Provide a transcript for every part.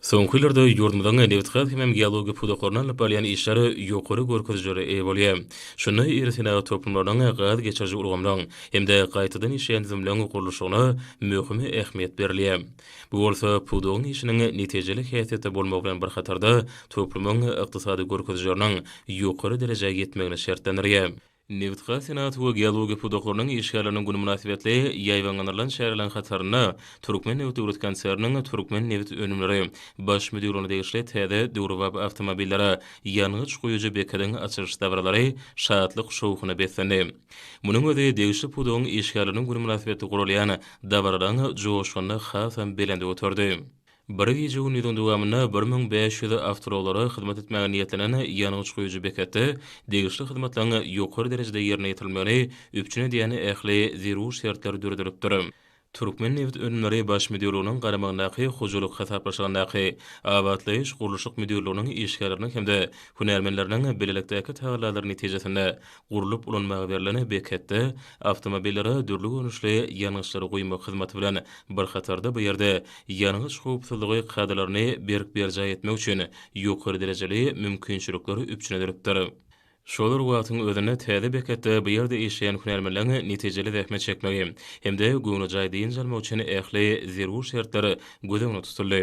Soňky ýyllarda ýurdumyzyň nebitgaz hemem geologiýa pudaklarynda alnyp barylýan işler ýokary görkezijilere eýe bolýar. Şunda iri senagat toplumlarynyň, gaz geçiriji ulgamlaryň hem-de gaýtadan işleýän düzümleriň gurluşygyna möhüm ähmiýet berilýär. Bu bolsa pudagyň işiniň netijeli häsiýetde bolmagy bilen bir hatarda, toplumyň ykdysady görkezijileriniň ýokary derejä ýetmegini şertlendirýär. Nebitgaz senagaty we geologiýa pudaklarynyň işgärleriniň güni mynasybetli ýaýbaňlandyrylan çäreleriň hatarynda Türkmennebit döwlet konserniniň Türkmennebit önümleri Baş müdirligine degişli täze döwrebap awtomobillere ýangyç guýujy bekediň açylyş dabaralary şatlyk-şowhuna beslendi. Munuň özi degişli pudagyň işgärleriniň güni mynasybetli guralýan dabaralaryň joşgunyny hasam belende göterdi. Bir gije-gündiziň dowamynda 1500 awtoulaglara hyzmat etmäge niýetlenen ýangyç guýujy beketde degişli hyzmatlaryň ýokary derejede ýerine ýetirilmegini üpjün edýän ähli zerur şertler döredilipdir. Türkmennebitönümleri Baş müdirliginiň garamagyndaky hojalyk hasaplaşygyndaky Abatlaýyş-gurluşyk müdirliginiň işgärleriniň hem-de hünärmenleriniň bilelikdäki tagallalary netijesinde Gurlup ulanmaga berlen beketde awtomobillere dürli görnüşli ýangyçlary guýmak hyzmaty bilen bir hatarda bu ýerde ýangyç howpsuzlygy kadalaryny berk berjaý etmek üçin ýokary derejeli mümkinçilikler üpjün edilipdir. Şol bir wagtyň özünde täze beketde bu ýerde işleýän hünärmenleň netijeli zähmet çekmegi hem-de göwnejaý dynç almagy üçin ähli zerur şertler göz öňünde tutuldy.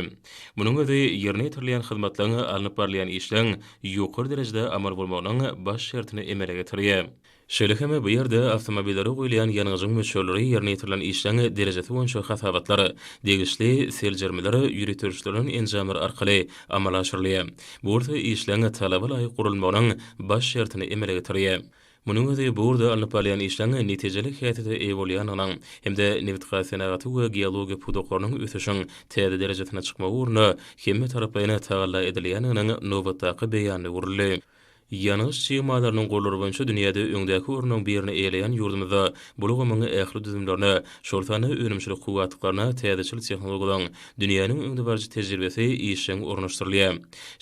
Munuň özi ýerine ýetirilýän hyzmatlaryň, alnyp barylýan işleň ýokary derejede amal bolmagynyň baş şertini emele getirýär. Şeýle hem bu ýerde awtomobillere guýulýan ýangyjyň möçberleri ýerine ýetirilen işleň derejesi boýunça hasabatlar, degişli seljermeler ýöriteleşdirilen enjamlar arkaly amala aşyrylýar. Bu bolsa işleň talaba laýyk guralmagynyň baş şertini emele getirýär. Munuň özi bu ugurda alnyp barylýan işleň netijeli häsiýete eýe bolýandygynyň hem-de nebitgaz senagaty we geologiýa pudaklarynyň ösüşiň täze derejesine çykmagy ugrunda hemmetaraplaýyn tagalla edilýändiginiň nobatdaky beýanyna öwrüldi. Ýangyç çig mallarynyň gorlary boýunça dünýäde öňdäki orunlaryň birini eýeleýän ýurdumyzda bu ulgamyň ähli düzümlerine, şol sanda önümçilik kuwwatlyklaryna täzeçil tehnologiýalaryň dünýäniň öňdebaryjy tejribesi işjeň ornaşdyrylýar.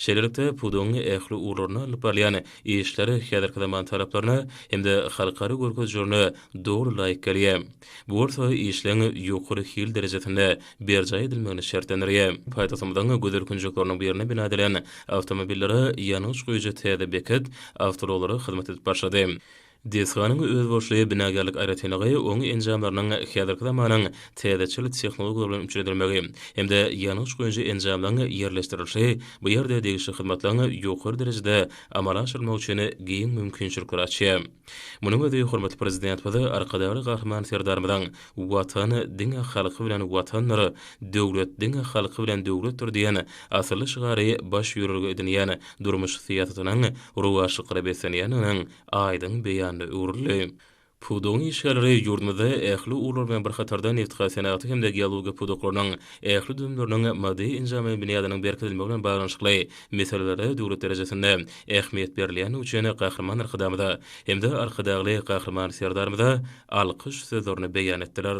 Şeýlelikde, pudagyň ähli ugurlarynda alnyp barylýan Işler häzirki zaman talaplaryna hem-de halkara görkezijilerine doly laýyk gelýär. Bu bolsa işleň ýokary hil derejesinde berjaý edilmegini şertlendirýär. Paýtagtymyzyň gözel künjekleriniň birinde bina edilen awtomobillere ýangyç guýujy täze beket awtoulaglara hyzmat edip başlady. Desganyň özboluşly binagärlik aýratynlygy oň enjamlarynyň häzirki zamanyň täzeçil tehnologiýalary bilen üpjün edilmegi hem-de ýangyç guýujy enjamlaryň ýerleşdirilişi bu ýerde degişli hyzmatlaryň ýokary derejede amala aşyrylmagy üçin giň mümkinçilikleri açýar. Munuň özi hormatly Prezidentimiz Arkadagly Gahryman Serdarymyzyň Watan diňe halky bilen Watandyr, döwlet diňe halky bilen döwletdir diýen asylly şygary baş ýörelge edinýän durmuş syýasatynyň rowaçlyklara beslenýändiginiň aýdyň beýanyna öwrüldi. Pudagyň işgärleri ýurdumyzda ähli ugurlar bilen bir hatarda nebitgaz senagaty hem-de geologiýa pudaklarynyň ähli düzümleriniň maddy-enjamlaýyn binýadynyň berkidilmegi bilen baglanyşykly meselelere döwlet derejesinde ähmiýet berilýändigi üçin Gahryman Arkadagymyza hem-de Arkadagly Gahryman Serdarymyza alkyş sözlerini beýan etdiler.